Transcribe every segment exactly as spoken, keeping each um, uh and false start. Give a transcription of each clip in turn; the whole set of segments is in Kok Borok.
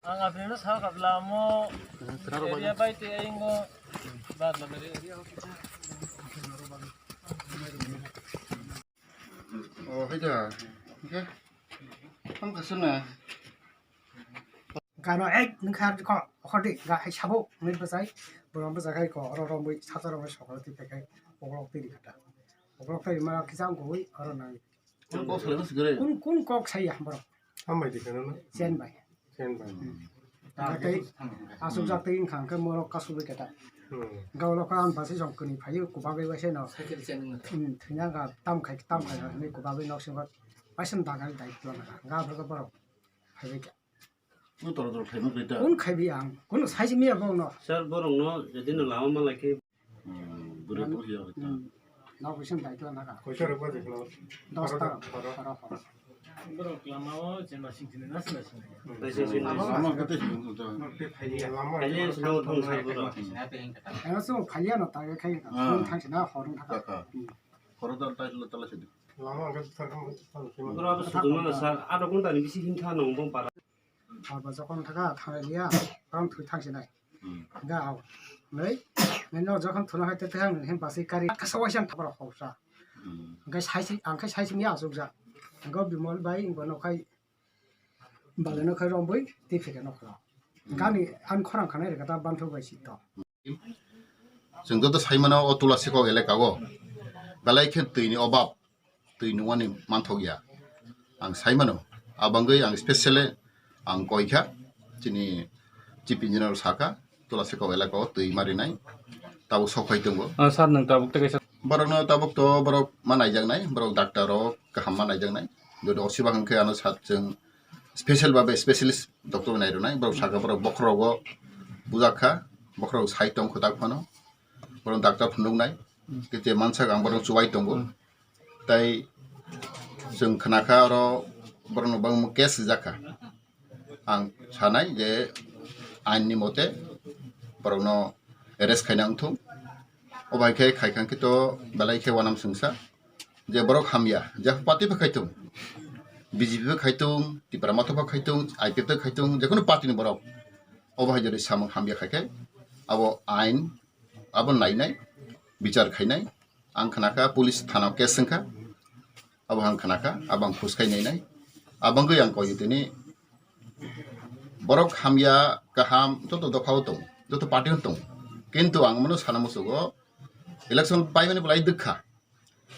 Ang abirino sao kabla amo area bai te aingo. Oh, haida. Okay. Ang kasana. Gano ek nungkhar ko hodi ga hai sabo ngai bajai. Borom bajai kai ko oro romoi sata romoi sokol ti pekai. Oglok ti kata. Oglok tai ma kisang goi oro nai. Kun kok salai mas gere? Kun, kun kok saya borok. Hambai di kana na? Chen bai. Chen bai. Tei asuk jak tei wngkha hwnkhe morok kasu bai keta. Hmm. Gaulo kha ang basi jong kwnwi phaio kubagwi bai seno. Hmm, thwina ga tam khai, tam khai hinwi kubagwi nok singo paisam dagal dai tong kha. Ga borok borok phaibai kha. Kun toro toro khaima khaita? Kun khaibi ang. Kun saisi miya bong no. Sir, borok no jadi no lama malai khe. Hmm, bwrwi tong ya khaita. Hmm. Nok bising dai tong kha. Koisa rok ba jiklo? Dos ta. Horo, horo. Horo, horo. Borok lama o je masing sini nas nas. Kaisa sini. Lama kete sini to. Lama. Kali sini thong sar borok. Ano so phaliya no ta khai. Ah. Thang sina horong thaka. Taka. Hmm. Horo dal tai lo tala sidi. Lama ang thang thang sini. Borok abo suduma sar. Ado kun tani bisi himtha nong bong para. Abo jokhon thaka thanglia, tong thwi thangsinai. Hmm. Ga au. Nei, nei no jokhon thuna hai te thang hin basi kari kasa waisang thapra hausa. Hmm. Ga saisi, ang khai saisi ni asuk ja. Ga Bimol bai, ingbo no khai, bale no khai romboi, ti phika no khla. Hmm. Gani an khorang khanai rega ta banthok bai si to. Chwng joto sai mano o Tulasikok elaka o belai khe twi ni obab, twi nungmani manthok ya. Ang sai mano, a bangwi ang specially ang koi kha, chini chief engineer saka, Tulasikok elaka o twi ma rinai, tabuk sok phai tongo. Ah, sir, nwng tabuk tei kaisa. Borokno tabuk to borok ma naijaknai, borok doctor rok kaham ma naijaknai. Jodi osiba hwnkhe ano sat chwng special babe specialist doctor nai rwnai, borok saka borok bokhorogo bujak kha, bokhorok sai tong kho tak phano, borok doctor phunuknai, kete mansak ang borok chubai tongo. Tai chwng khna kha oro borokno bangma case rijak kha. Ang sanai je ain ni mote borokno arrest khaina wngthung. O bai khe khai kha khe to belai khe wanam swngsa. Je borok hamya, je party bo khai thung, B J P bo khai thung, Tipra Motha bo khai thung, I P F bo khai thung, je kunu party ni borok. Obo hai jodi samung hamya khai khe, abo ain, abo nainai, bichar khainai. Ang khna kha police thana o case wngkha, abo ang khna kha, abo ang khus khai nainai. Abangwi ang koi tini borok hamya, kaham, joto dopha o tong, joto party o tong. Kintu ang mano sana musugo, election paimani belai dwkha.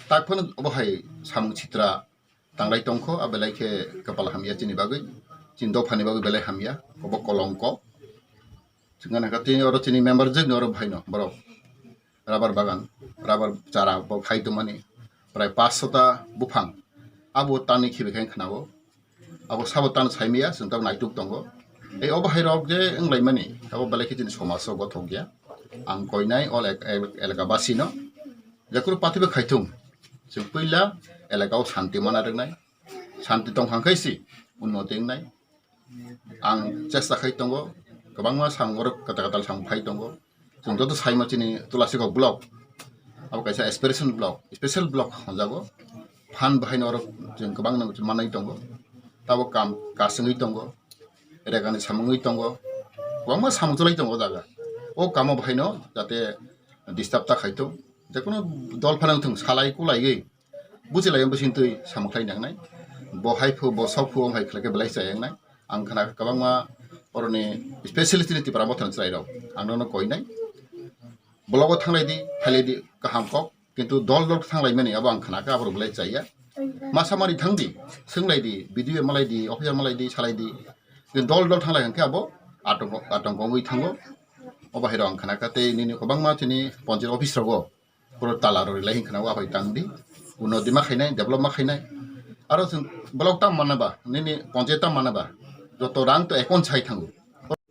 Tak phano obo hai samung sitra tanglai tongkho, a belai khe kapal hamya chini bagwi, chini dophani bagwi belai hamya, obo kolongko. Chwngna kha tini oro chini member jwkni oro bhaino borok rubber bagan, rubber chara bo khai tongmani prai paanch sota buphang, abo tani khibi khai khnago. Abo sabo tano saimaya, chwng tamo naituk tongo. Tei obo hai rok je wnglaimani, abo belai khe chini somaj o gothok ya. Ang koinai all ek-, ek-, elaka basi no, je kunu party bo khai thung, chwng puila elaka o shanti mana rwnai, shanti tong kha khe si unnoti wngnai. Ang chesta khai tongo, kwbangma samung oro kwtal kwtal samung phai tongo. Chwng joto saima chini Tulasikok block, abo kaisa aspiration block, special block hwnjago. Phan bahaino oro chwng kwbangno manwi tongo. Tabok kam kasingwi tongo, regani samungwi tongo, kwbangma samung chwlai tongo o jaga. O kamo bahaino jate disturb ta khai tong, je kono dol phano wngthung salai kulaiwi. Buchilai bising twi samung khlai nangnai. Bo hai phu, bo sok phu, wng hai khlai khe belai chaya wngnai. Ang khna kwbangma oroni specialist ni Tipra Motha ni chwrai rok. Ang nono koinai. Blogo thanglai di, phailai di, kaham kok. Kintu dol dol thanglaimani abo ang khna kha, aborok belai chaya. Masa mari thang di, swnglai di, B D O malai di, officer malai di, salai di. Kintu dol dol thanglai hwnkhe abo atongko, atongko wngwi thango. Obo hai rok ang khna kha tei nini kwbangma chini ponchayat office rogo. Puro tala rw rilai hinkhna o abai tang di. Uno di ma khainai, develop ma khainai. Aro chwng block tam manna ba, nini ponchayat tam manna ba, joto rang to account sai thango.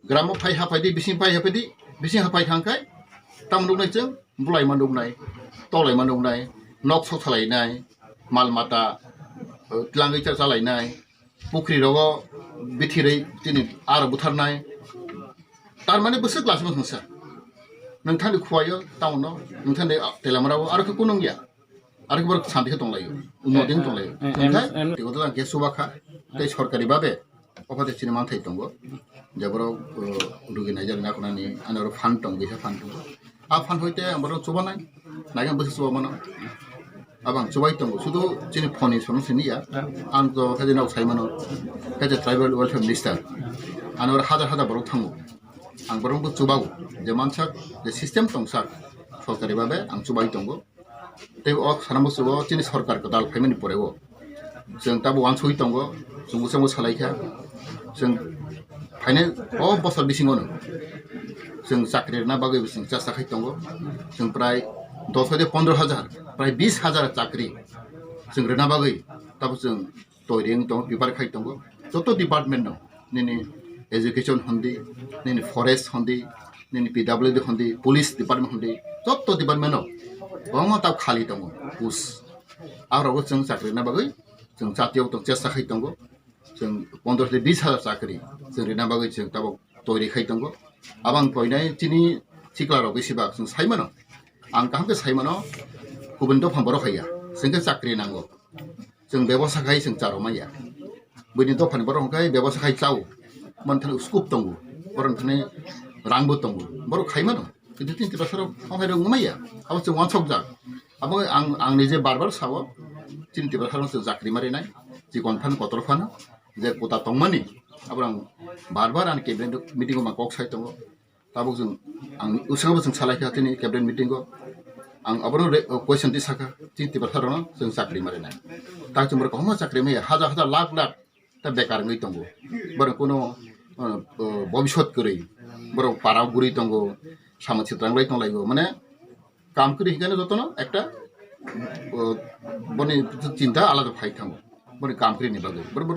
Gram o phai hapai di, bising phai hapai di, bising hapai thang khai, tam nuknai chwng, bulai ma nuknai, tolai ma nuknai, nok sok salai nai, mal mata, eh, tlangwi cha chalai nai, pukri rogo bithirwi tini aro butharnai. Tar mane bwswk lasima thangsa. Nwng thani khuaio town no, nwng thani telamrao aro khe kunung ya. Aro khe borok santi khe tonglaio. Unnoti wng tonglaio. Eh, eh, Hwnkhe, em, em. Tei boto ang khe chuba kha. Tei sorkari babe. Ophate chini manthai tongo. Je borok, uh, rugi naijak nakhunani, ani oro fund tong, kisa fund tongo. A fund hoite ang borok chubanai, naikhe bwswk chuba mano. Abang chubai tongo, sudu chini phone ni sono sini ya. Ang to khe nok sai mano, khe tribal welfare minister. Ani oro hajar hajar borok thango. Ang borok bo chubago, je mansak, je system tongsak, sorkari babe ang chubai tongo. Tei o sana bwswk o chini sorkar kwtal phaimani pore o chwng tabuk uansugwi tongo, chwng bwskango salai kha. Chwng phainai o bosor bisingo no chwng chakri rwna bagwi bo chwng chesta khai tongo. Chwng prai dos hoite pondro hajar, prai bis hajar chakri chwng rwna bagwi tabuk chwng toiri wng tongo, prepare khai tongo. Joto department no, nini education hondi, nini forest hondi, nini P W D hondi, police department hondi, joto department no kwbangma tab khali tongo post. Arogo chwng chakri rwna bagwi chwng chatiyok tong chesta khai tongo. Chwng pondro hoite bis hajar chakri chwng rwna bagwi chwng tabuk toiri khai tongo. Abang koinai chini sikla rok bisi bak chwng sai mano. Ang kaham khe sai mano, kubun dopha borok haiya, chwng khe chakri nango. Chwng bebosa khai chwng charo maya. Buini dophani borok hwnkhe bebosa khai chao. Manthani scope tongo. Borok thani rangbo tongo. Borok khai mano. Kintu chini Tiprasa rok thangphai rok wngmaya. Abo chwng wansok jak. Abo ang, ang nije bar bar sao. Chini Tiprasa rok chwng chakri mari nai. Chikon phan kotor phan. Je kota tongmani. Abo ang bar bar ani cabinet meeting o ma kok sai tongo. Tabuk chwng, ang usangbo chwng salai kha chini cabinet meeting o. Ang abono re-, o question ti sakha, chini Tiprasa rokno chwng chakri mari nai. Tak chwng borok kwbangma chakri maya, hajar hajar lakh lakh ta bekar wngwi tongo. Borok kuno, o, o, bobiswt kwrwi, borok para guri tongo, samung sitranglai tonglaio. Mane kam kwrwi hinkhe jotono ekta, o, boni chinta alada phai thango. Boni kam kwrwini bagwi. Borok